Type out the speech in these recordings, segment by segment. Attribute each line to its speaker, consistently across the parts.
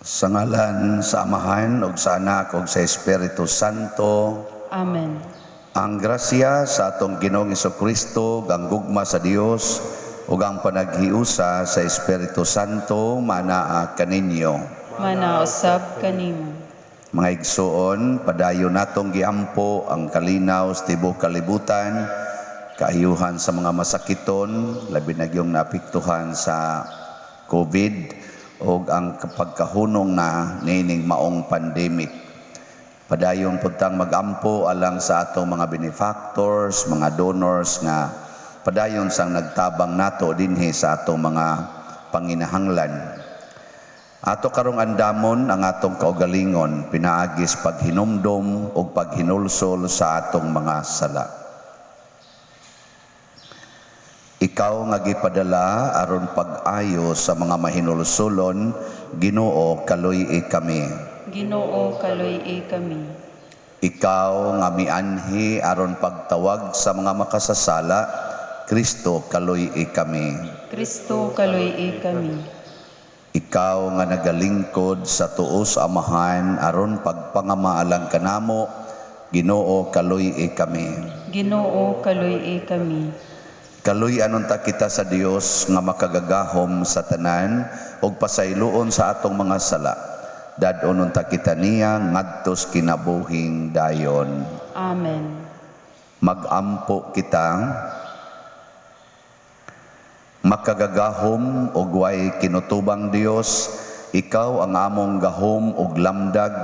Speaker 1: Sa ngalan sa Amahan ug sa Anak ug sa Espiritu Santo.
Speaker 2: Amen.
Speaker 1: Ang grasya sa atong Ginoong Kristo, ang gugma sa Dios ug ang panaghiusa sa Espiritu Santo manaa kaninyo.
Speaker 2: Manausab kanimo.
Speaker 1: Mga igsoon, padayon natong giampo ang kalinaw sa tibuok kalibutan, kaayuhan sa mga masakiton, labi na gyung naapektuhan sa COVID ug ang pagkahunong na niining maong pandemic. Padayon pud tang magampo alang sa atong mga benefactors, mga donors nga padayon sang nagtabang nato dinhi sa atong mga panginahanglan. Ato karong andamon ang atong kaugalingon pinaagi sa paghinumdom ug paghinulsol sa atong mga sala. Ikaw nga gipadala aron pag-ayo sa mga mahinulsulon, Ginoo, kaluy-i kami.
Speaker 2: Ginoo, kaluy-i kami.
Speaker 1: Ikaw nga mianhi aron pagtawag sa mga makasasala, Kristo, kaluy-i kami.
Speaker 2: Kristo, kaluy-i kami.
Speaker 1: Ikaw nga nagalingkod sa tuo sa Amahan aron pagpangamaalang kanamo, Ginoo, kaluy-i kami.
Speaker 2: Ginoo, kaluy-i kami.
Speaker 1: Kaluy-an unta kita sa Dios nga makagagahom sa tanan ug pasayloon sa atong mga sala. Dad-on unta kita niya ngadtos kinabuhing dayon.
Speaker 2: Amen.
Speaker 1: Magampo kita. Makagagahom ug way kinutubang Dios, ikaw ang among gahom ug lamdag.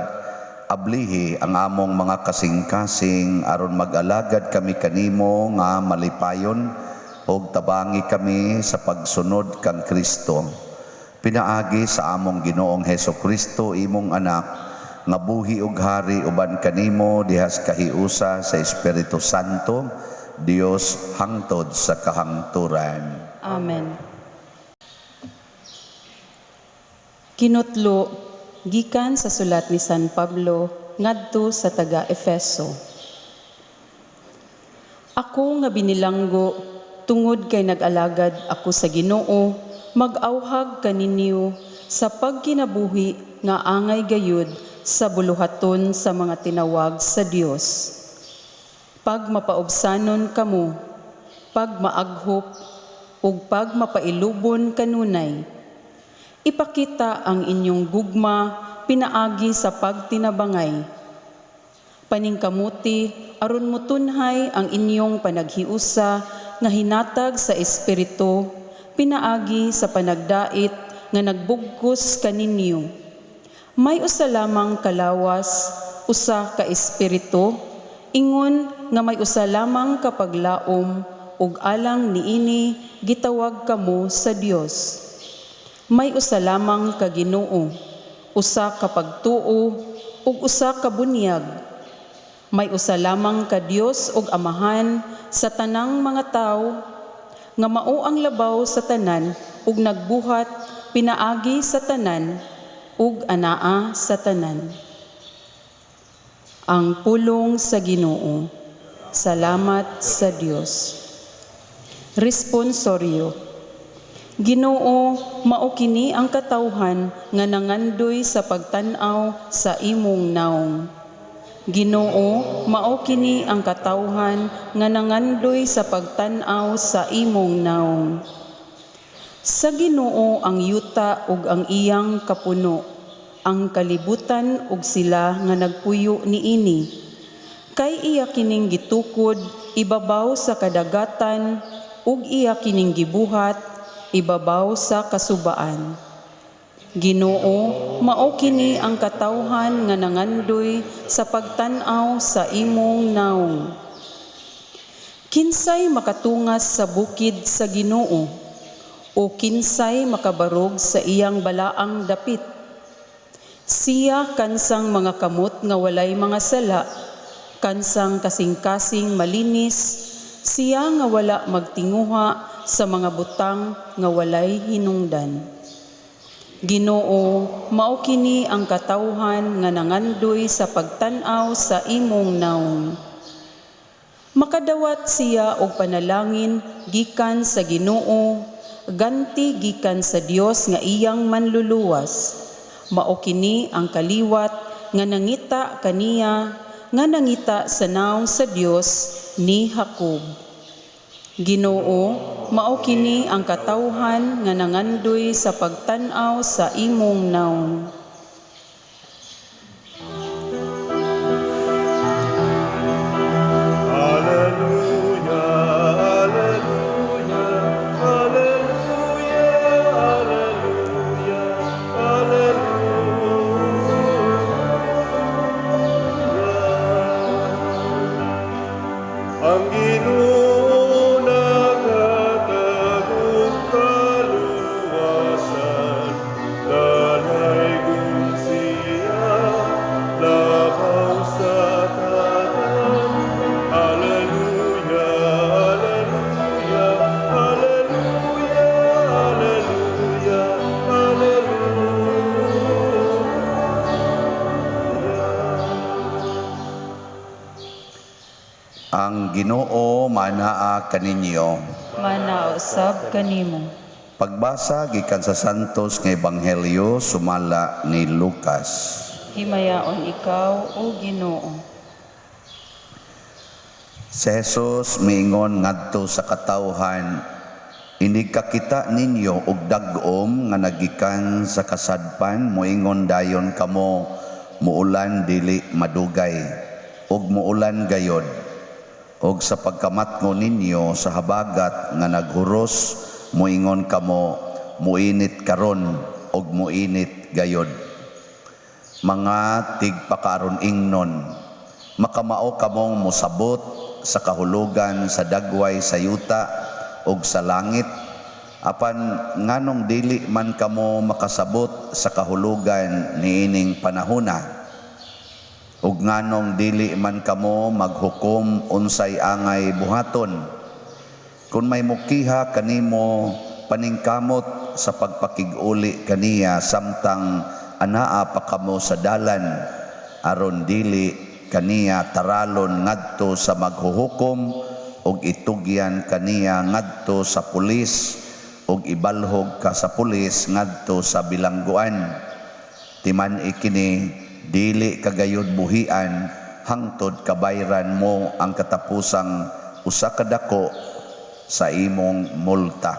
Speaker 1: Ablihi ang among mga kasing-kasing aron mag-alagad kami kanimo nga malipayon ug tabangi kami sa pagsunod kang Kristo. Pinaagi sa among Ginoong Heso Kristo, imong anak, nga buhi ug hari uban kanimo dihas kahiusa sa Espiritu Santo, Dios hangtod sa kahangturan.
Speaker 2: Amen. Kinutlo gikan sa sulat ni San Pablo ngadto sa taga Efeso. Ako nga binilanggo tungod kay nag-alagad ako sa Ginoo, mag-awhag kaninyo sa pagkinabuhi nga angay gayud sa buluhaton sa mga tinawag sa Dios. Pag mapaubsanon kamo, pag maaghop, ug pag mapailubon kanunay, ipakita ang inyong gugma pinaagi sa pagtinabangay. Paningkamuti aron mutunhay ang inyong panaghiusa nga hinatag sa Espiritu pinaagi sa panagdait nga nagbugkos kaninyo. May usa lamang kalawas, usa ka espiritu, ingon nga may usa lamang ka paglaom ug alang niini gitawag kamo sa Dios. May usa lamang ka Ginoo, usa ka pagtuo ug usa ka bunyag. May usa lamang ka Dios ug Amahan sa tanang mga tawo nga mao ang labaw sa tanan ug nagbuhat pinaagi sa tanan ug anaa sa tanan. Ang pulong sa Ginoo. Salamat sa Dios. Responsorio. Ginoo, mao kini ang katawhan nga nangandoy sa pagtan-aw sa imong naong. Ginoo, mao kini ang katawhan nga nangandoy sa pagtan-aw sa imong naong. Sa Ginoo ang yuta ug ang iyang kapuno, ang kalibutan ug sila nga nagpuyo niini. Kay iya kining gitukod ibabaw sa kadagatan ug iya kining gibuhat ibabaw sa kasubaan. Ginoo, mao kini ang katawhan nga nangandoy sa pagtan-aw sa imong naong. Kinsay makatungas sa bukid sa Ginoo, o kinsay makabarog sa iyang balaang dapit? Siya kansang mga kamot nga walay mga sala, kansang kasing-kasing malinis, siya nga wala magtinguha sa mga butang nga walay hinungdan. Ginoo, mao kini ang katawhan nga nangandoy sa pagtan-aw sa imong naong. Makadawat siya og panalangin gikan sa Ginoo, ganti gikan sa Dios nga iyang manluluwas. Mao kini ang kaliwat nga nangita kaniya, nga nangita sa nawong sa Dios ni Jacob. Ginoo, mao kini ang katawhan nga nangandoy sa pagtan-aw sa imong nawong.
Speaker 3: Alleluia, alleluia, alleluia, alleluia, alleluia. Ang Ginoo naghatag og kaluwasan, dalaygon siya labaw sa tanan. Alleluia, alleluia, alleluia, alleluia, alleluia.
Speaker 1: Ang Ginoo manaa kaninyo.
Speaker 2: Manausab kanimo.
Speaker 1: Pagbasa gikan sa Santos nga Ebanghelyo sumala ni Lucas.
Speaker 2: Himayaon ikaw, o Ginoo.
Speaker 1: Si Jesus miingon ngadto sa katawhan, "Inig kakita ninyo og dag-om nga nagikan sa kasadpan, moingon dayon kamo, muulan dili madugay, ug muulan gayod. Og sa pagkamatngon ninyo sa habagat nga naghuros, moingon kamo, muinit karon, ug muinit gayod. Mga tigpakaron ingnon, makamao kamong mosabot sa kahulugan sa dagway sa yuta ug sa langit, apan nganong dili man kamo makasabot sa kahulugan niining panahona? Ug nganong dili man kamo maghukom unsay angay buhaton? Kung may mukiha kanimo, paningkamot sa pagpakig-uli kaniya samtang anaa pa kamo sa dalan, aron dili kaniya taralon ngadto sa maghuhukom ug itugyan kaniya ngadto sa pulis ug ibalhog ka sa pulis ngadto sa bilangguan. Timan-i kini, dili kagayod buhian hangtod kabayran mo ang katapusang usa ka dako sa imong multa."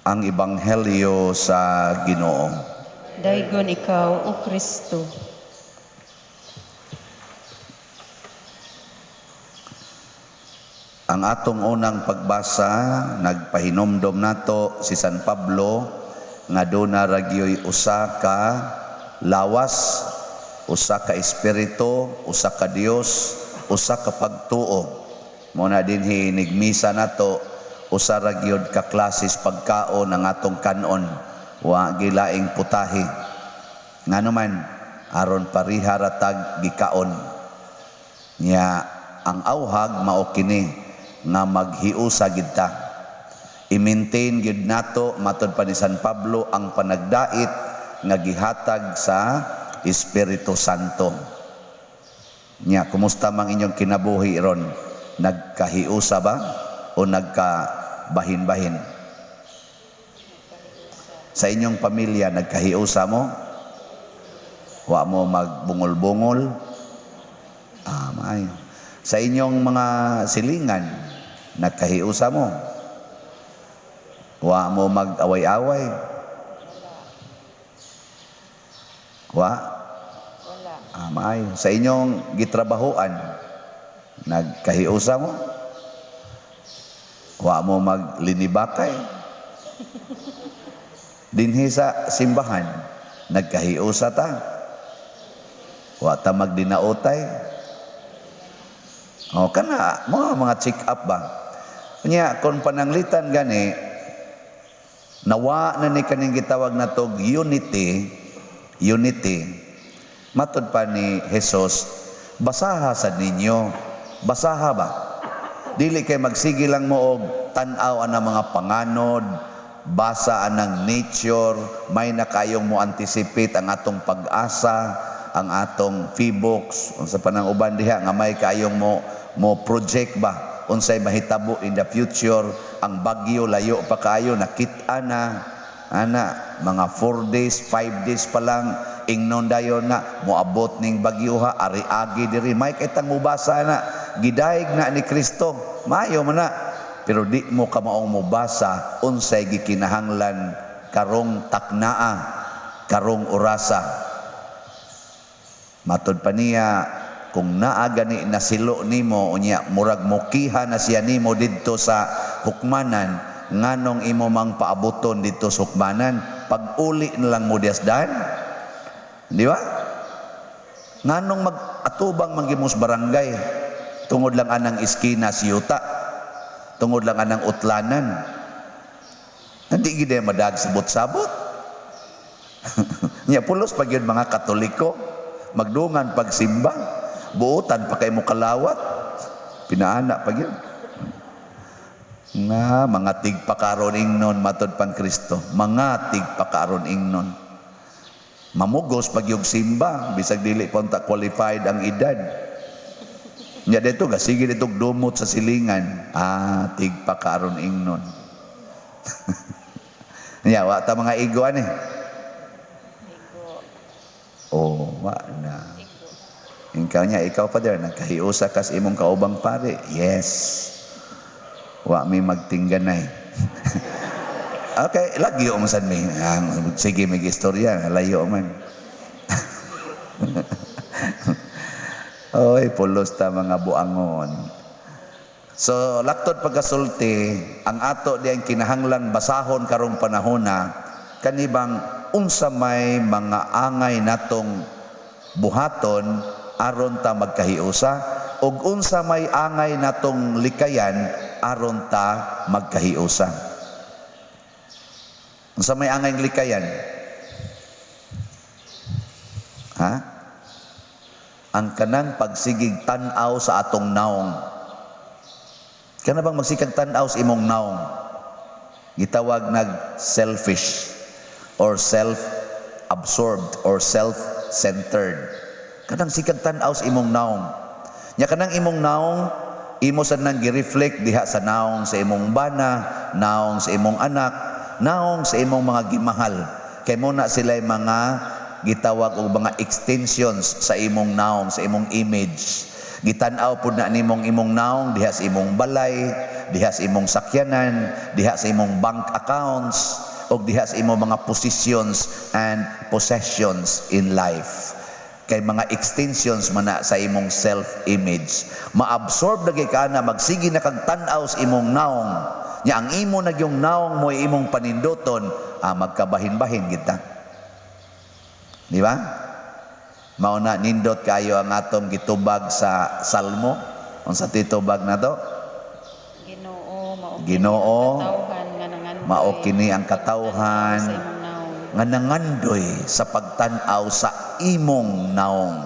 Speaker 1: Ang Ebanghelyo sa Ginoo.
Speaker 2: Daygon ikaw, O Kristo.
Speaker 1: Ang atong unang pagbasa, nagpahinomdom nato si San Pablo nga duna ra gyoy usa ka lawas, usa ka espiritu, usa ka Dios, usa ka pagtuo. Mo na dinhi nigmisa nato, usa ra gyud ka klases pagkaon ang atong kanon, wa gilaing putahe. Ngano man, aron pareha ra tag gikaon. Nya ang auhag mao kini nga maghiusa gid ta. I-maintain gyud nato matod pa ni San Pablo ang panagdait nga gihatag sa Espiritu Santo. Nya, kumusta mang inyong kinabuhi ron? Nagkahiusa ba o nagkabahin-bahin? Sa inyong pamilya, nagkahiusa mo? Wa mo magbungol-bungol? Maayo. Sa inyong mga silingan, nagkahiusa mo? Wa mo mag-away-away? Wa?
Speaker 2: Wala.
Speaker 1: Maayo. Sa inyong gitrabahoan, nagkahiusa mo? Wa mo maglinibakay? Dinhi sa simbahan, nagkahiusa ta? Wa ta magdinaotay? O kana, mga check up ba? Nya, kung pananglitan gani, nawa na ni kaning gitawag na tog unity, unity. Matod pa ni Jesus, basaha sa ninyo. Basaha ba? Dili kay magsige lang mo og tan-aw ang mga panganod, basa anang nature, may na kayong mo anticipate ang atong pag-asa, ang atong PHIVOLCS, unsa pa nang uban diha nga may kayong mo project ba unsay mahitabo in the future, ang bagyo layo pa kayo nakita na. Ana, mga 4 days, 5 days pa lang, ingnon dayon nga moabot ning bagyo ha, ari-agi diri, may kitang mubasa na, gidayeg na ni Kristo, maayo man na. Pero di mo kamaong mubasa unsay gikinahanglan karong taknaa, karong orasa. Matod pa niya, kung naa gani nasilo nimo, unya murag mokiha na siya nimo didto sa hukmanan, nganong imo mang paabuton didto sa hukmanan, pag-uli na lang mo diasdan, di ba? Nganong mag-atubang manggimos barangay tungod lang anang iskina si yuta, tungod lang anang utlanan, hindi gid madag sabot-sabot. Nya pulos pag yun mga Katoliko, magdungan pagsimba, buotan pa kay mo kalawat, pinaana pag yun. Nga mga tigpakaron ingnon, matod pang Kristo, mga tigpakaron ingnon. Mamugos pag yung simba, bisag dili pa unta qualified ang edad. Nya dito ga sige dito dumot sa silingan, ah, tigpakaron ingnon. Nya wa ta mga igo ani. Oh, wa na. Ikaw niya, ikaw, Father, nagkahiusa kas imong kaubang pare. Yes. Wa mi magtingganay. Okay, lagyo mo sad mi. Ah, sige, may istorya, layo man. Oy, pulos ta mga buangon. So, laktod pagkasulti, ang ato diyang kinahanglan basahon karong panahona, kanibang unsa may mga angay natong buhaton aron ta magkahiusa, ug unsa may angay natong likayan aron ta magkahiusa. Unsa may angay likayan? Ha? Ang kanang pagsigig tan-aw sa atong naong. Kana bang magsikag tan-aw sa imong naong? Gitawag nag selfish or self-absorbed or self-centered. Kanang sikag tan-aw sa imong naong. Nya kanang imong naong, imo sad nang gi-reflect diha sa naong sa imong bana, naong sa imong anak, naong sa imong mga gimahal. Kay mo na sila'y mga gitawag og mga extensions sa imong naong, sa imong image. Gitan-aw pud na nimong imong naong diha sa imong balay, diha sa imong sakyanan, diha sa imong bank accounts, og diha sa imong mga positions and possessions in life. Kay mga extensions man na sa imong self-image. Ma-absorb na ka na, magsige na kag tan-aw sa imong naong. Nya ang imo na yung naong mo imong paninduton, magkabahin-bahin kita. Di ba? Mao na nindot kayo ang atong gitubag sa Salmo. Unsa titubag na to?
Speaker 2: Ginoo, mao kini
Speaker 1: Ginoo,
Speaker 2: ang katawhan nga nangandoy
Speaker 1: mao kini ang katawhan
Speaker 2: sa imong naong.
Speaker 1: Nga nangandoy sa pagtan-aw sa imong naong.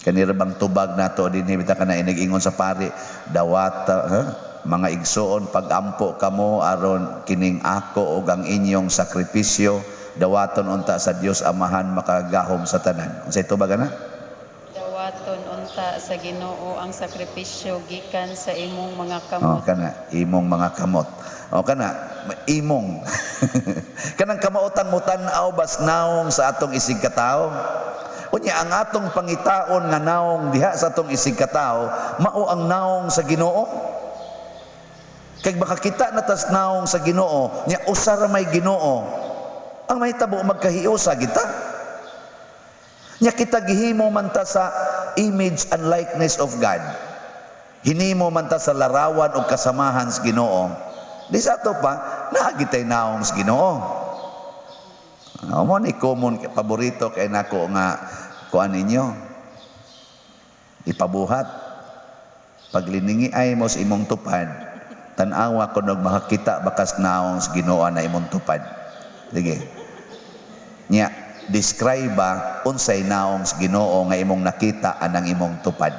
Speaker 1: Kanira bang tubag nato dinhi bitaw kana inig-ingon sa pari, dawata, ha? Mga igsuon, pagampo kamo aron kining ako ug ang inyong sakripisyo dawaton unta sa Dios Amahan makagahom sa tanan. Unsay tubag ana?
Speaker 2: Dawaton unta sa Ginoo ang sakripisyo gikan sa imong mga
Speaker 1: Oh,
Speaker 2: kamot.
Speaker 1: kana imong mga kamot. Oh, kana imong. Kanang kamaotan mo tan-aw bas naong sa atong isig katawo. Unya ang atong pangitaon nga naong diha sa atong isig katawo, mao ang naong sa Ginoo. Kay makakita na tas naong sa Ginoo, nya usa ra may Ginoo. Ang mahitabo magkahiusa kita. Nya kita gihimo man ta sa image and likeness of God. Hinimo man ta sa larawan o kasamahan sa Ginoo. Di sa ato pa, naa gitay naong sa Ginoo. Mo ni common paborito kay nako nga kuan ninyo. Ipabuhat. Pagliningi ay mo sa imong tupad, tan-awa ko nog makakita bakas naong sa Ginoo na imong tupad. Sige. Nya, describe ba unsay naong sa Ginoo nga imong nakita anang imong tupad.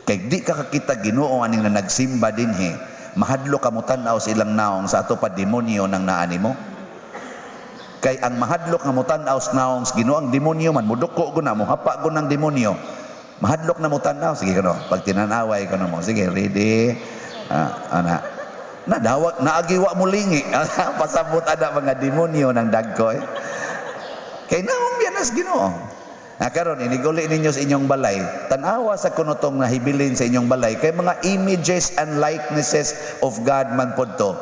Speaker 1: Kay di ka kakita Ginoo aning na nagsimba dinhi, mahadlo ka mo tan-aw sa ilang naong, sa ato pa demonyo nang naani mo. Kay ang mahadlok nga mo tan-aw sa naong sa Ginoo, ang demonyo man muduko guna, mohapa guna ang demonyo. Mahadlok na mo tan-aw, sige kano, pag tinanaway kano mo, sige, ready? Ana. Na dawag naagiwa mo lingi. Pasabot ana mga demonyo ng dagkoy. Kay naong biya nas Ginoo. Na karon iniguli ninyo sa inyong balay, tan-awa sa kuno tong nahibilin sa inyong balay kay mga images and likenesses of God man pod to.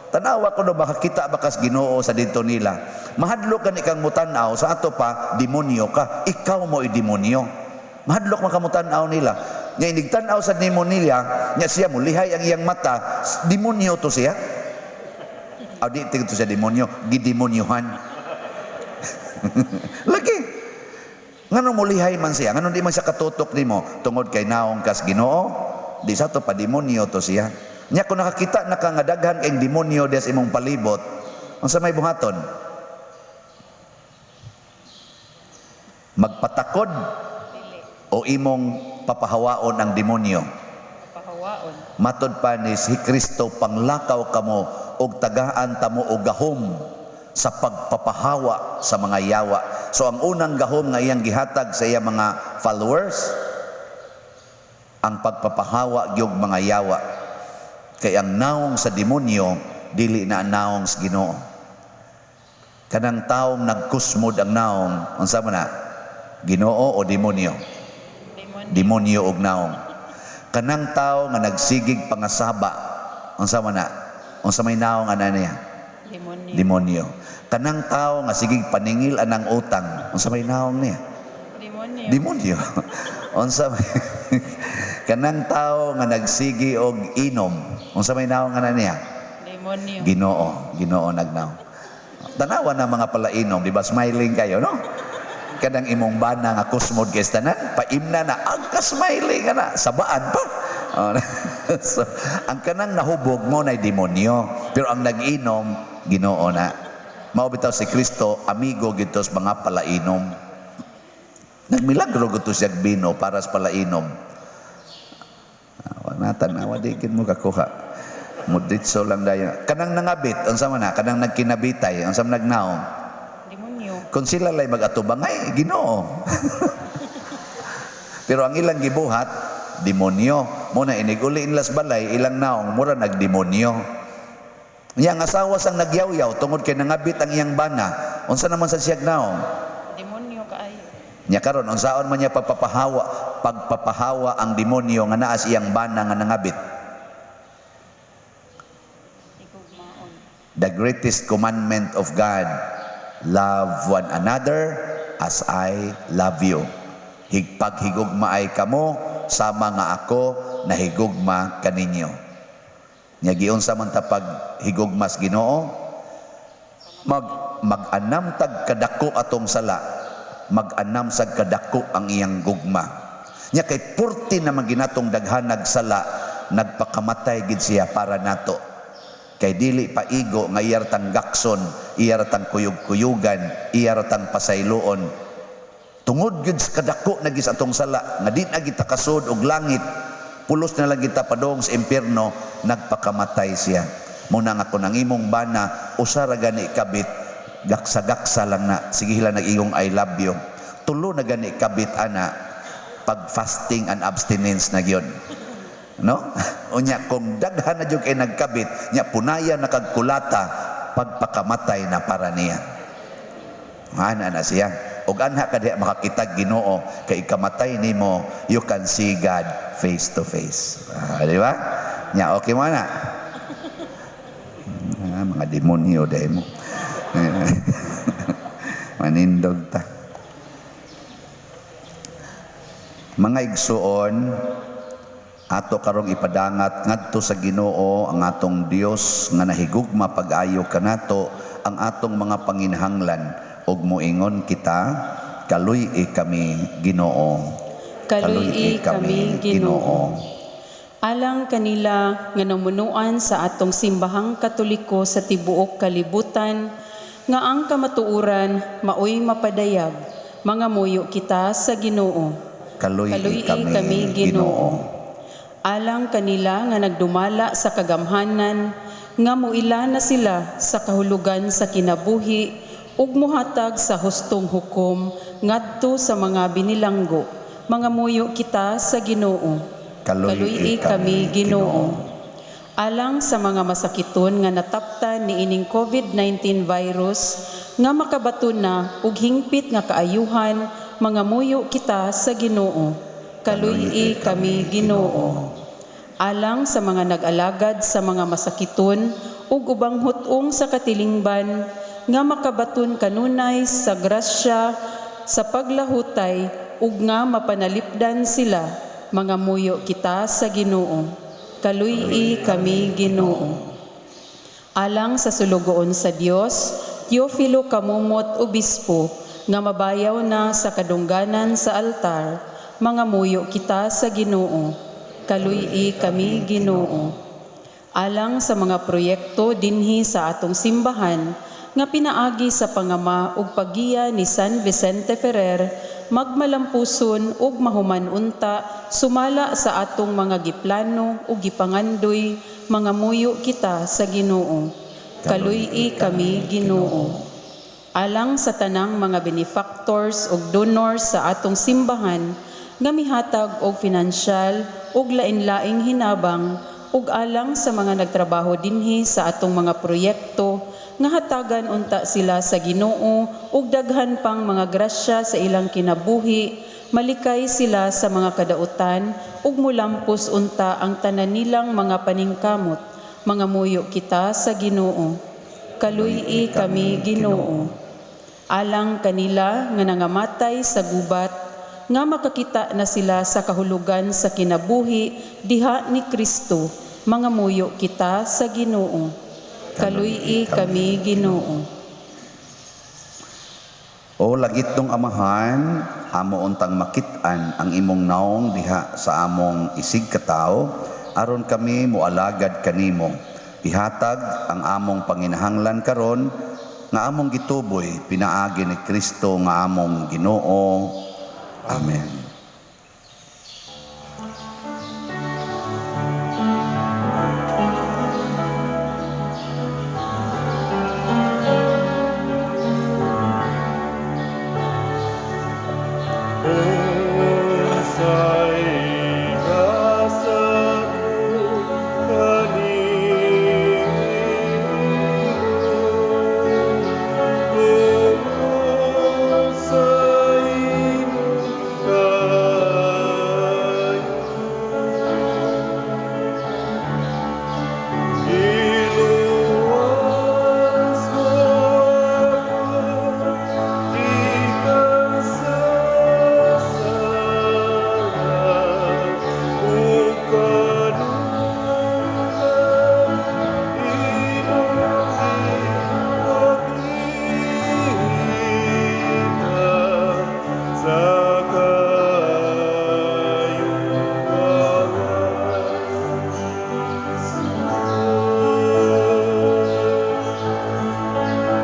Speaker 1: Tanawa kuno makakita ba kas Ginoo sa didto nila. Mahadlok ka ni kang mutan-aw sa ato pa demonyo ka, ikaw mo demonyo. Mahadlok man ka mutan-aw nila. Nya inig tan-aw sa nimo nila, nya siya mo lihay ang iyang mata, demonyo to siya. Aw di to siya demonyo, gidemonyohan. Lagi. Ngano mo lihay man siya? Ngano di man siya katutok nimo? Tungod kay naong kas Ginoo, di sa to pa demonyo to siya. Nya kung nakakita na ka nga daghan kay demonyo diya sa imong palibot, unsa may buhaton? Magpatakod o imong papahawaon ang demonyo?
Speaker 2: Pahawaon.
Speaker 1: Matod pa ni si Kristo, panglakaw kamo og tagaan tamo og gahom sa pagpapahawa sa mga yawa. So ang unang gahom nga iyang gihatag sa iyang mga followers, ang pagpapahawa gyud mga yawa. Kay ang naong sa demonyo dili na ang naong sa Ginoo. Kanang taong nagkusmod ang naong, unsa man na? Ginoo o demonyo?
Speaker 2: Demonyo.
Speaker 1: Demonyo og naong. Kanang tao nga nagsigig pangasaba, unsa man na? Unsa may naong ana niya?
Speaker 2: Demonyo.
Speaker 1: Demonyo. Kanang tao nga sigig paningil anang utang, unsa may naong niya?
Speaker 2: Demonyo.
Speaker 1: Demonyo. Unsa may kanang tao nga nagsigi og inom, unsa may naong ana niya?
Speaker 2: Demonyo.
Speaker 1: Ginoo, Ginoo nagnaong. Tanawa na mga palainom, di ba? Smiling kayo, no? Kanang imong bana nga kusmod kay tanan, paimna na ang ka-smiling ka na, sabaan pa. Oh, so, ang kanang nahubog mo na demonyo, pero ang nag-inom, Ginoo na. Mao bitaw si Kristo, amigo gito sa mga palainom. Nagmilagro gito siya bino para sa palainom. Wa na tanawa di gid mo kakuha. Muditso lang dayon. Kanang nangabit, unsa man na, kanang nagkinabitay, unsa man nagnaong.
Speaker 2: Demonyo.
Speaker 1: Kung sila lay mag-atubang, ay, Ginoo. Pero ang ilang gibuhat, demonyo. Muna, iniguli inlas balay, ilang naong, mura nagdemonyo. Iyang asawa sang nagyaw-yaw, tungod kay nangabit ang iyang bana. Unsa naman sa siyag naong?
Speaker 2: Demonyo kaayo.
Speaker 1: Nya karon unsaon man niya pagpapahawa ang demonyo nga naa sa iyang bana nga nangabit?
Speaker 2: Higugmaon.
Speaker 1: The greatest commandment of God, love one another as I love you. Higpaghigugma ay kamo, sama nga ako nahigugma kaninyo. Nya giunsa man ta paghigugmas Ginoo? Mag-anam tag kadako atong sala, mag-anam sad kadako ang iyang gugma. Nya kay purti naman ginatong daghanag sala, nagpakamatay gid siya para nato. Kay dili pa igo nga iyar tang gakson, iyar tang kuyog-kuyugan, iyar tang pasayloon. Tungod gyud sa kadako na gid sa atong sala, nga di na kita kasud og langit, pulos na lang kita padong sa impierno, nagpakamatay siya. Muna nga kung ang imong bana, usa ra gani kabit, gaksa-gaksa lang na, sige lang nag-ingong I love you. Tulo na gani kabit ana, pag fasting and abstinence na gyud. No? Unya kung daghan na jud kay nagkabit, nya punaya na kag kulata, pagpakamatay na para niya. Ana na siya. Og anha ka diha makakita Ginoo kay ikamatay nimo, you can see God face to face. Ah, di ba? Nya okay mo na. Ah, mga demonyo dahil mo. Manindog ta. Mga igsuon, ato karong ipadangat ngadto sa Ginoo ang atong Dios nga nahigugma pag-ayo kanato ang atong mga panginahanglan ug moingon kita, kaluy-i kami Ginoo.
Speaker 2: Kaluy-i kami Ginoo. Alang kanila nga namunuan sa atong simbahang Katoliko sa tibuok kalibutan, nga ang kamatuoran maoy mapadayag, mga muyo kita sa Ginoo.
Speaker 1: Kaluy-i
Speaker 2: Kaluy-i
Speaker 1: kami,
Speaker 2: kami
Speaker 1: Ginoo.
Speaker 2: Ginoo. Alang kanila nga nagdumala sa kagamhanan, nga muila na sila sa kahulugan sa kinabuhi ug muhatag sa hustong hukom ngadto sa mga binilanggo. Mga muyo kita sa Ginoo.
Speaker 1: Kaluy-i kami, Ginoo.
Speaker 2: Alang sa mga masakiton nga nataptan niining COVID-19 virus nga makabaton na og hingpit nga kaayuhan, mangamuyo kita sa Ginoo. Kaluy-i kami, Ginoo. Alang sa mga nag-alagad sa mga masakiton ug ubang hut-ong sa katilingban nga makabaton kanunay sa grasya sa paglahutay ug nga mapanalipdan sila, mangamuyo kita sa Ginoo. Kaluy-i kami, Ginoo. Alang sa sulugoon sa Dios, Teofilo Camomot, Obispo, nga mabayaw na sa kadungganan sa altar, mangamuyo kita sa Ginoo. Kaluy-i kami, Ginoo. Alang sa mga proyekto dinhi sa atong simbahan nga pinaagi sa pangama ug paggiya ni San Vicente Ferrer, magmalampuson ug mahuman unta sumala sa atong mga giplano ug gipangandoy, mangamuyo kita sa Ginoo. Kaluy-i kami, Ginoo. Alang sa tanang mga benefactors ug donors sa atong simbahan nga mihatag og finansyal ug lain-laing hinabang ug alang sa mga nagtrabaho dinhi sa atong mga proyekto nga hatagan unta sila sa Ginoo ug daghan pang mga grasya sa ilang kinabuhi, malikay sila sa mga kadautan ug mulampos unta ang tanan nilang mga paningkamot, mangamuyo kita sa Ginoo. Kaluy-i kami, Ginoo. Alang kanila nga nangamatay sa gubat, nga makakita na sila sa kahulugan sa kinabuhi diha ni Kristo, mangamuyo kita sa Ginoo. Kaluy-i kami, Ginoo.
Speaker 1: O langitnong Amahan, amo untang makit-an ang imong naong diha sa among isig katawo aron kami moalagad kanimo. Ihatag ang among panginahanglan karon nga among gituboy pinaagi ni Kristo nga among Ginoo. Amen.
Speaker 3: Unsay gasa kanimo, tungod sa imong kaayo? Giluwas mo ako gikan sa sala ug kanunay imong gipakita sa kaayuhan.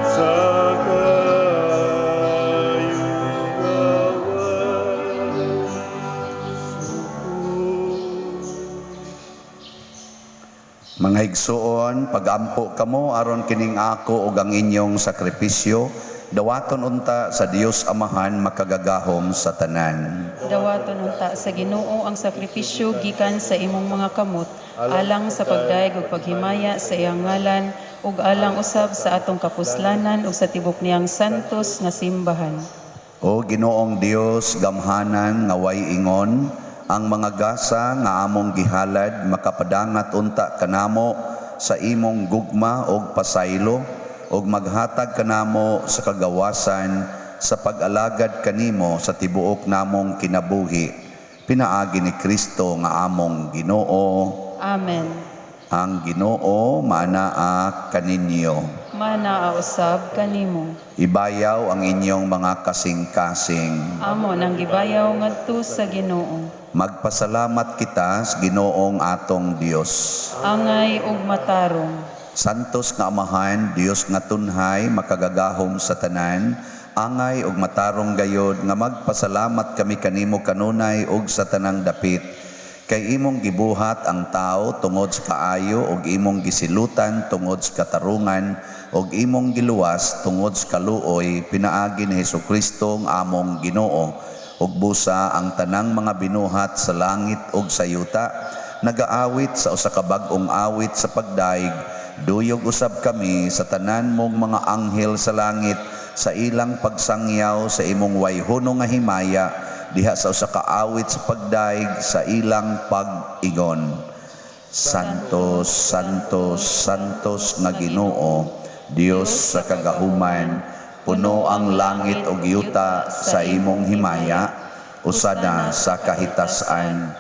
Speaker 3: Sa kaayuhan.
Speaker 1: Mga igsuon, pagampo kamo aron kining ako ug ang inyong sakripisyo dawaton unta sa Dios Amahan makagagahom sa tanan.
Speaker 2: Dawaton unta sa Ginoo ang sakripisyo gikan sa imong mga kamot alang sa pagdayeg ug paghimaya sa iyang ngalan ug alang usab sa atong kapuslanan ug sa tibok niyang santos nga simbahan.
Speaker 1: O Ginoong Dios, gamhanan nga way ingon, ang mga gasa nga among gihalad makapadangat unta kanamo sa imong gugma og pasaylo ug maghatag kanamo sa kagawasan sa pag-alagad kanimo sa tibuok namong kinabuhi, pinaagi ni Kristo nga among Ginoo.
Speaker 2: Amen.
Speaker 1: Ang Ginoo maanaa kaninyo.
Speaker 2: Manaa usab kanimo.
Speaker 1: Ibayaw ang inyong mga kasing-kasing.
Speaker 2: Amo nang gibayaw ngadto sa Ginoo.
Speaker 1: Magpasalamat kita sa Ginoong atong Dios.
Speaker 2: Angay ug matarong.
Speaker 1: Santos nga Amahan, Dios nga tunhay, makagagahom sa tanan, angay ug matarong gayod nga magpasalamat kami kanimo kanunay ug sa tanang dapit. Kay imong gibuhat ang tao tungod sa kaayo ug imong gisilutan tungod sa katarungan ug imong giluwas tungod sa kaluoy pinaagi ni Hesukristo ang among Ginoo. Ug busa ang tanang mga binuhat sa langit ug sa yuta nagaawit sa usa ka bag-ong awit sa pagdayeg. Duyog usab kami sa tanan mong mga anghel sa langit sa ilang pagsangyaw sa imong wayhono nga himaya diha sa usa ka awit sa pagdayeg sa ilang pag-ingon. Santos, Santos, Santos nga Ginoo, Dios sa kagahuman, puno ang langit ug yuta sa imong himaya, usana sa kahitasan.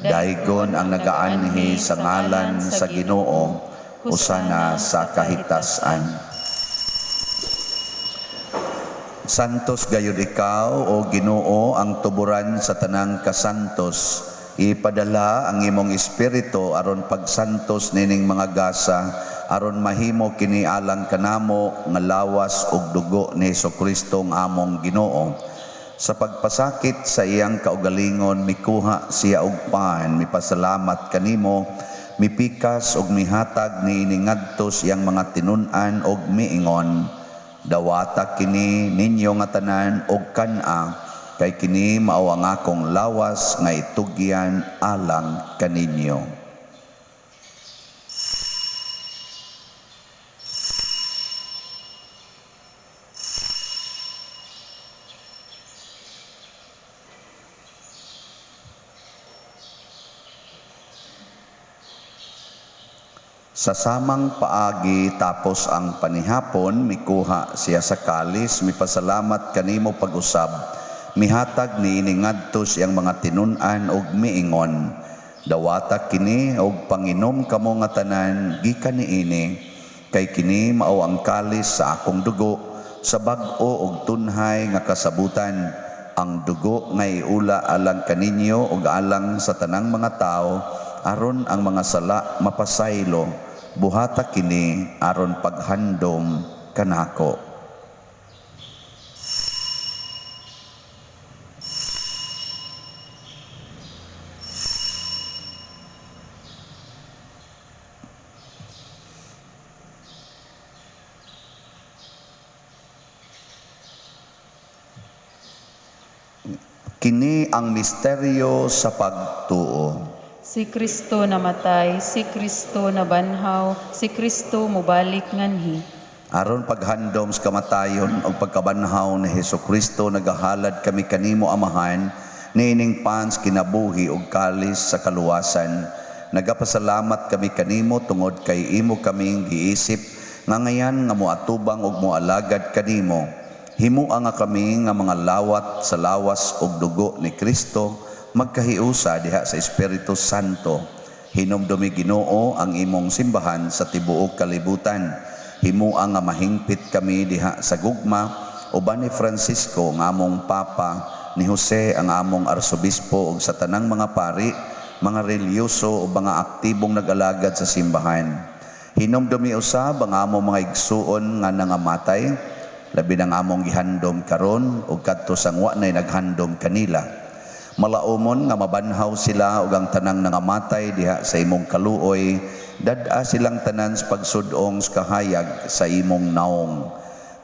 Speaker 1: Daygon ang nagaanhi sa ngalan sa Ginoo, usana sa kahitasan. Santos gayud ikaw, o Ginoo, ang tuburan sa tanang kasantos. Ipadala ang imong espiritu aron pagsantos nining mga gasa, aron mahimo kini alang kanamo nga lawas ug dugo ni Hesukristo ang among Ginoo. Sa pagpasakit sa iyang kaugalingon, mikuha siya og pan, mipasalamat kanimo, mipikas ug mihatag niini ngadto sa iyang mga tinun-an ug miingon, "Dawata kini ninyo nga tanan og kan-a, kay kini mao ang akong lawas nga itugyan alang kaninyo." Sa samang paagi tapos ang panihapon, mikuha siya sa kalis, mipasalamat kanimo pag-usab, mihatag niini ngadto sa iyang mga tinun-an og miingon, "Dawata kini og panginom kamo nga tanan gikan niini, kay kini mao ang kalis sa akong dugo sa bag-o og tunhay nga kasabutan, ang dugo nga iula alang kaninyo ug alang sa tanang mga tawo aron ang mga sala mapasaylo. Buhata kini aron paghandom kanako." Kini ang misteryo sa pagtuo.
Speaker 2: Si Kristo namatay, si Kristo nabanhaw, si Kristo mobalik nganhi.
Speaker 1: Aron paghandom sa kamatayon ug pagkabanhaw ni Hesukristo, nagahalad kami kanimo, Amahan, niining pans kinabuhi ug kalis sa kaluwasan. Nagapasalamat kami kanimo tungod kay imo kaming giisip nga ngayan nga moatubang ug moalagad kanimo. Himua nga kami nga mga lawat sa lawas ug dugo ni Kristo magkahiusa diha sa Espiritu Santo. Hinumdumi, Ginoo, ang imong simbahan sa tibuok kalibutan. Himua nga mahingpit kami diha sa gugma uban ni Francisco nga among Papa, ni Jose ang among Arsobispo ug sa tanang mga pari, mga relihiyoso ug mga aktibong nag-alagad sa simbahan. Hinumdumi usab ang among mga igsuon nga nangamatay, labi nang among gihandom karon ug kadto sang wa nay naghandom kanila. Malaumon nga mabanhaw sila ug ang tanang nangamatay diha sa imong kaluoy, dad-a silang tanan sa pagsudong sa kahayag sa imong naong.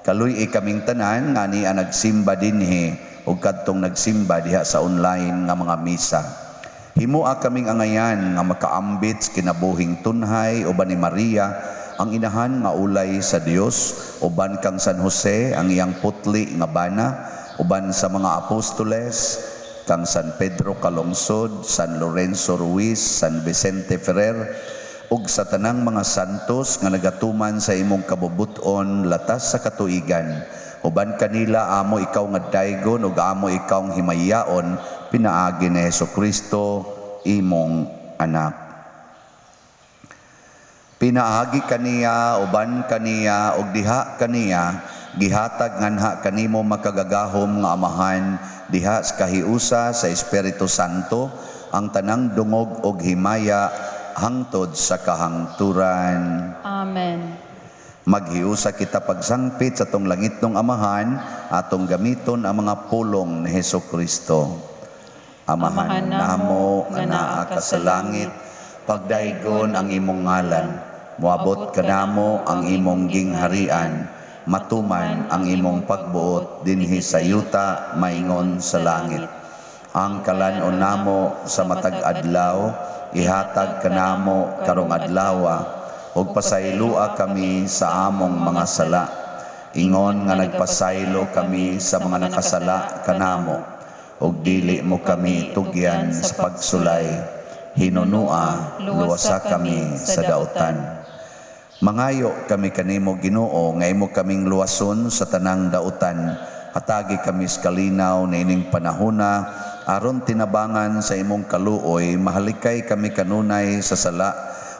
Speaker 1: Kaluy-i kaming tanan nga ania nagsimba dinhi ug kadtong nagsimba diha sa online nga mga misa. Himua kaming angayan nga makaambit sa kinabuhing tunhay uban ni Maria ang inahan nga ulay sa Dios, uban kang San Jose ang iyang putli nga bana, uban sa mga apostoles, kang San Pedro Calungsod, San Lorenzo Ruiz, San Vicente Ferrer, ug sa tanang mga santos nga nagatuman sa imong kabubuton latas sa katuigan. Uban kanila amo ikaw nga daygon ug amo ikaw himayaon pinaagi ni Hesukristo imong anak. Pinaagi kaniya, uban kaniya, ug diha kaniya, gihatag nganha kanimo makagagahom nga Amahan, diha sa kahiusa sa Espiritu Santo, ang tanang dungog ug himaya hangtod sa kahangturan.
Speaker 2: Amen.
Speaker 1: Maghiusa kita pagsangpit sa atong langitnong Amahan, atong gamiton ang mga pulong ni Hesukristo. Amahan namo nga naa ka sa langit, pagdaygon ang imong ngalan, moabot kanamo ang imong gingharian, matuman ang imong pagbuot dinhi sa yuta maingon sa langit. Ang kalan-on namo sa matag adlaw ihatag kanamo karong adlawa, ug pasayloa kami sa among mga sala, ingon nga nagpasaylo kami sa mga nakasala kanamo, ug dili mo kami tugyan sa pagsulay, hinunua luwasa kami sa dautan. Mangayo kami kanimo, Ginoo, nga imo kaming luwason sa tanang dautan. Hatagi kami sa kalinaw niining panahona aron tinabangan sa imong kaluoy mahalikay kami kanunay sa sala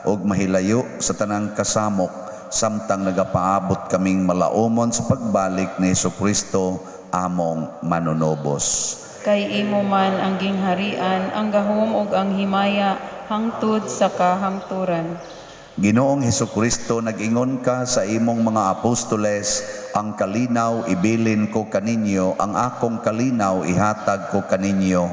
Speaker 1: ug mahilayo sa tanang kasamok samtang nagapaabot kaming malaumon sa pagbalik ni Hesukristo among manunobos.
Speaker 2: Kay imo man ang gingharian, ang gahom ug ang himaya hangtod sa kahangturan.
Speaker 1: Ginoong Hesukristo, nag-ingon ka sa imong mga apostoles, "Ang kalinaw ibilin ko kaninyo, ang akong kalinaw ihatag ko kaninyo."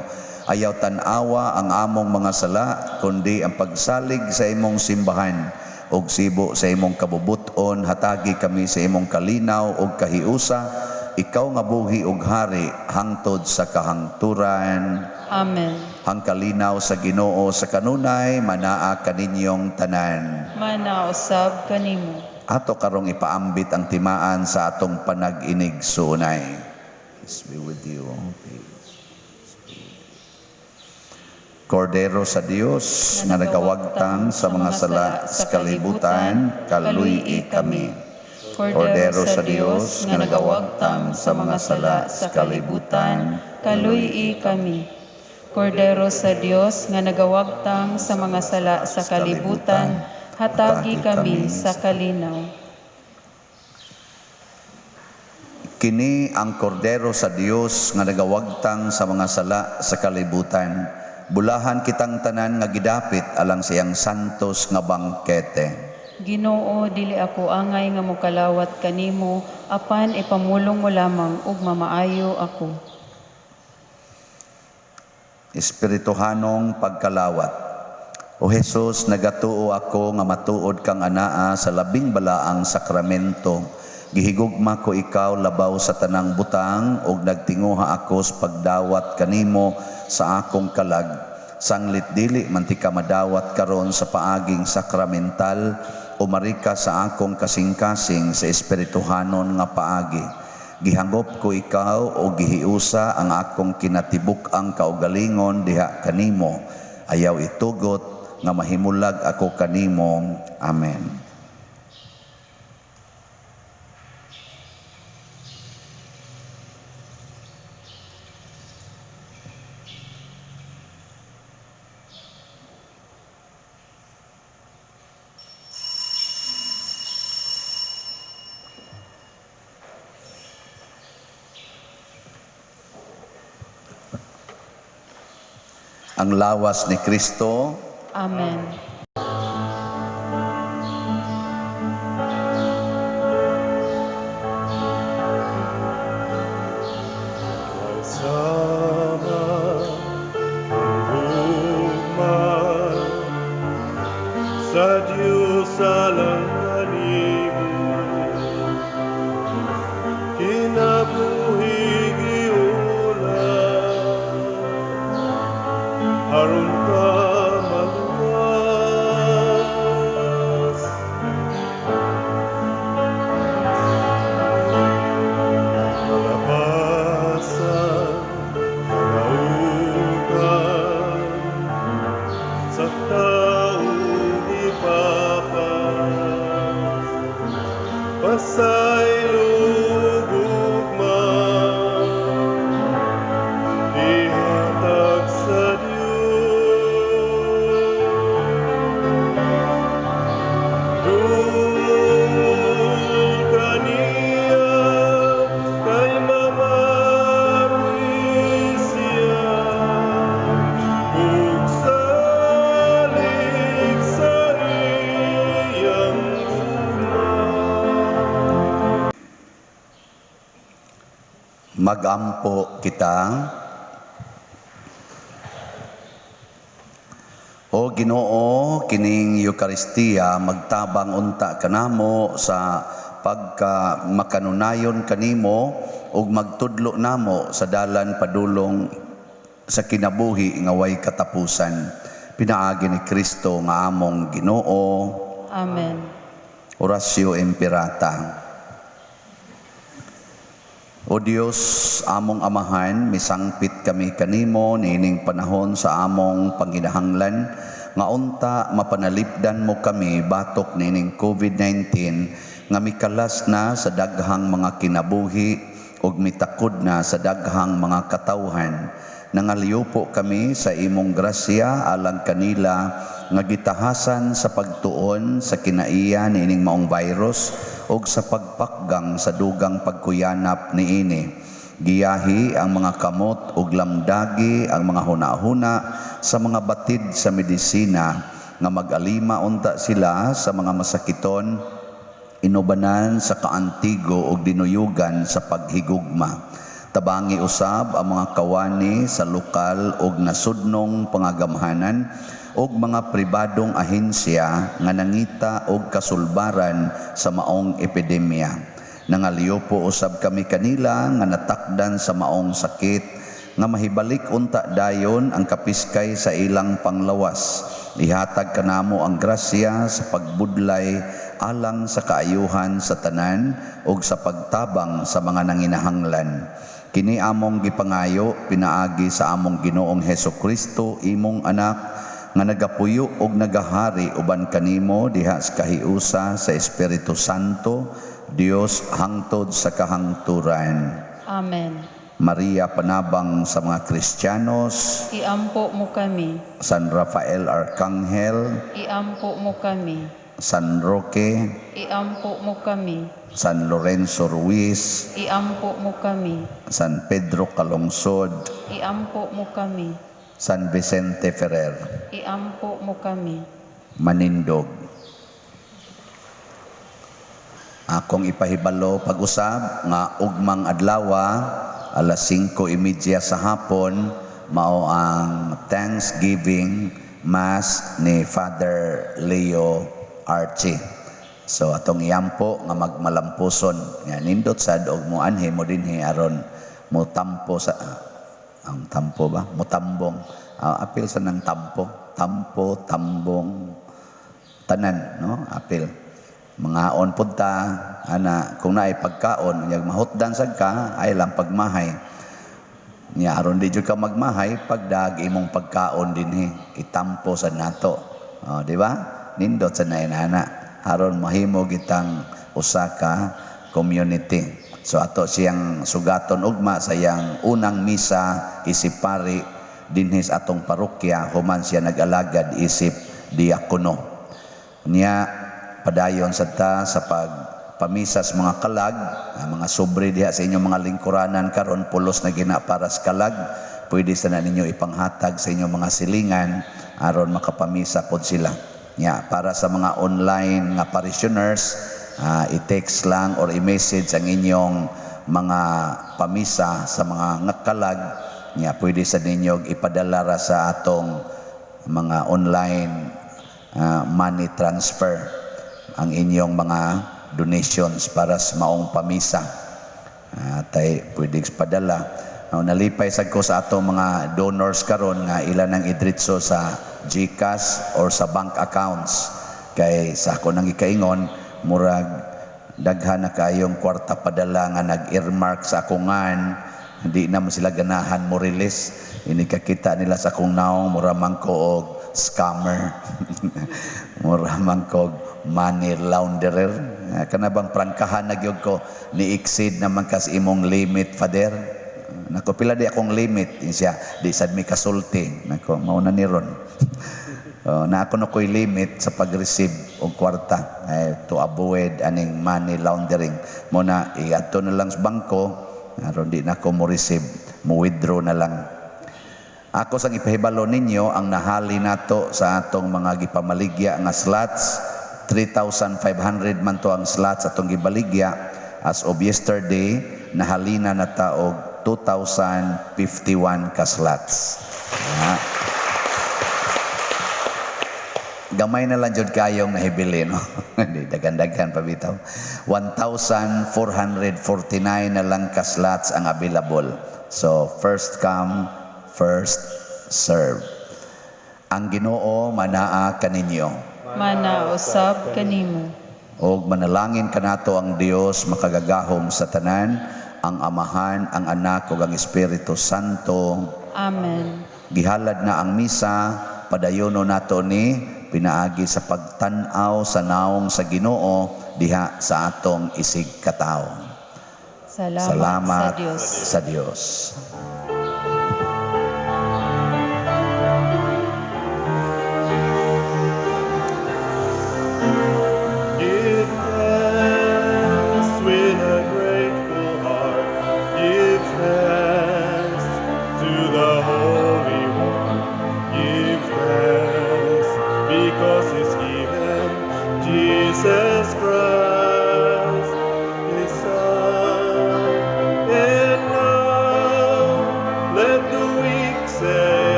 Speaker 1: Ayaw tan-awa ang among mga sala, kundi ang pagsalig sa imong simbahan. Ug sibo sa imong kabubuton, hatagi kami sa imong kalinaw ug kahiusa, ikaw nga buhi ug hari hangtod sa kahangturan.
Speaker 2: Amen.
Speaker 1: Ang kalinaw sa Ginoo sa kanunay manaa kaninyong tanan.
Speaker 2: Mana usab kanimo.
Speaker 1: Ato karong ipaambit ang timaan sa atong panag-inigsuonay. Peace be with you. Peace be with you. Kordero sa Dios nga nagawagtang sa mga sala sa kalibutan, kaluy-i kami. Kordero sa Dios nga nagawagtang sa mga sala sa kalibutan,
Speaker 2: kaluy-i kami. Kordero sa Dios nga nagawagtang sa mga sala sa kalibutan, hatagi kami sa kalinaw.
Speaker 1: Kini ang kordero sa Dios nga nagawagtang sa mga sala sa kalibutan. Bulahan kitang tanan nga gidapit alang sa iyang santos nga bangkete.
Speaker 2: Ginoo, dili ako angay nga mokalawat kanimo, apan ipamulong mo lamang ug mamaayo ako.
Speaker 1: Espirituhanong pagkalawat. O Jesus, nagatuo ako nga matuod kang anaa sa labing balaang sakramento. Gihigugma ko ikaw labaw sa tanang butang ug nagtinguha ako sa pagdawat kanimo sa akong kalag. Sanglit dili man tika madawat karon sa paaging sakramental, umari ka sa akong kasing-kasing sa espirituhanon nga paagi. Gihangop ko ikaw o gihiusa ang akong kinatibuk-ang kaugalingon diha kanimo. Ayaw itugot nga mahimulag ako kanimo. Amen. Ang lawas ni Kristo.
Speaker 2: Amen.
Speaker 3: Sama ang gugma sa Diyos alang kanimo, kinabuhi giulam aron ka maluwas. Malapasan karautan sa taong ipapas, pasaylo gugma ihatag sa Diyos. Dul kaniya kay mamati siya ug salig sa iyang gugma.
Speaker 1: Magampo kita. O Ginoo, kining Eukaristiya magtabang unta kanamo sa pagka makanunayon kanimo ug magtudlo namo sa dalan padulong sa kinabuhi nga way katapusan, pinaagi ni Kristo nga among Ginoo.
Speaker 2: Amen.
Speaker 1: Oratio Imperata. O Dios, among Amahan, misangpit kami kanimo niining panahon sa among panginahanglan nga unta mapanalipdan mo kami batok niining COVID-19 nga mikalas na sa daghang mga kinabuhi ug mitakod na sa daghang mga katawhan. Nangaliupo kami sa imong grasya alang kanila nga gitahasan sa pagtuon sa kinaiya niining maong virus ug sa pagpakgang sa dugang pagkuyanap niini. Giyahi ang mga kamot ug lamdagi ang mga hunahuna sa mga batid sa medisina nga mag-alima unta sila sa mga masakiton, inubanan sa kaantigo ug dinuyugan sa paghigugma. Tabangi usab ang mga kawani sa lokal ug nasudnong pangagamhanan ug mga pribadong ahensya nga nangita og kasulbaran sa maong epidemya. Nangaliupo usab kami kanila nga natakdan sa maong sakit nga mahibalik unta dayon ang kapiskay sa ilang panglawas. Ihatag kanamo ang grasya sa pagbudlay alang sa kaayuhan sa tanan ug sa pagtabang sa mga nanginahanglan. Kini among gipangayo pinaagi sa among Ginoong Heso Kristo, imong anak, nga nagapuyo og nagahari uban kanimo diha sa kahiusa sa Espiritu Santo, Dios, hangtod sa kahangturan.
Speaker 2: Amen.
Speaker 1: Maria, panabang sa mga Kristiyanos,
Speaker 2: Iampo mo kami.
Speaker 1: San Rafael Arcangel,
Speaker 2: Iampo mo kami.
Speaker 1: San Roque,
Speaker 2: Iampo mo kami.
Speaker 1: San Lorenzo Ruiz,
Speaker 2: Iampo mo kami.
Speaker 1: San Pedro Calungsod,
Speaker 2: Iampo mo kami.
Speaker 1: San Vicente Ferrer.
Speaker 2: Iampo mo kami.
Speaker 1: Manindog. Akong ipahibalo pag-usab nga ugmang adlawa, alas 5:30 sa hapon, mao ang Thanksgiving Mass ni Father Leo Archie. So atong iampo nga magmalampuson nga nindot sad og moanhi mo dinhi aron mo tampo sa ang tampo ba, mutambong. Apil sa nang tampo, tampo, tambong, tanan, no? Apil mga on punta ana kung naay pagkaon, unyag mahutdan sad ka ay lang pagmahay niya. Aron di jud ka magmahay, pagdag imong pagkaon dinhi, itampo sa nato. Oh, di ba? Nindot sa nainana aron mahimo gitang usa ka community. So ato siyang sugaton ugma sa iyang unang misa isip pari dinhi sa atong parokya human siya nag-alagad isip diakono niya. Padayon sa ta sa pagpamisa sa mga kalag, ang mga sobre diha sa inyong mga lingkuranan karon, pulos na gina para sa kalag. Pwede sa na ninyo ipanghatag sa inyong mga silingan aron makapamisa pod sila. Nya para sa mga online nga parishioners, i-text lang or i-message ang inyong mga pamisa sa mga ngakalag. Nya pwede sa ninyo ipadala ra sa atong mga online money transfer ang inyong mga donations para sa maong pamisa. Tay pwede padala. Nalipay sad ko sa atong mga donors karon nga ila nang idritso sa GCash or sa bank accounts, kay sa ako nang gikaingon, murag daghan na kayong kwarta padala nga nag-earmark sa akongan. Hindi na mo sila ganahan mo release. Ini kakita nila sa akong naong, mura man ko og scammer, mura man ko og money launderer. Kana bang prangkahan na gyud ko, ni exceed naman kas imong limit, Father. Nako, pila di akong limit? Siya, di sad mi kasulti. Nako, mao na ni ron. Oh, na ako na ko'y limit sa pag-receive og kwarta eh, to avoid aning money laundering. Mo na iadto na lang sa bangko aron di na ko mo receive, mo withdraw na lang. Ako sang ipahibalo ninyo ang nahali nato sa atong mga gipamaligya nga slots. 3,500 man to ang slots atong gibaligya. As of yesterday, nahalina na ta og 2,051 ka slots. Ah. Gamay na lang jud kayong nahibili, no? Hindi, daghan-daghan pa bitaw. 1,449 na lang ka slots ang available. So, first come, first serve. Ang Ginoo manaa kaninyo.
Speaker 2: Mana usab kanimo.
Speaker 1: Og manalangin kanato ang Dios makagagahom sa tanan, ang Amahan, ang Anak ug ang Espiritu Santo.
Speaker 2: Amen.
Speaker 1: Gihalad na ang misa, padayono nato ni pinaagi sa pagtan-aw sa naong sa Ginoo diha sa atong isig katawo.
Speaker 2: Salamat,
Speaker 1: Salamat
Speaker 2: sa Dios.
Speaker 1: Sa Dios.
Speaker 3: Give thanks with a grateful heart. Give thanks to the Holy One. Give thanks because He's given Jesus.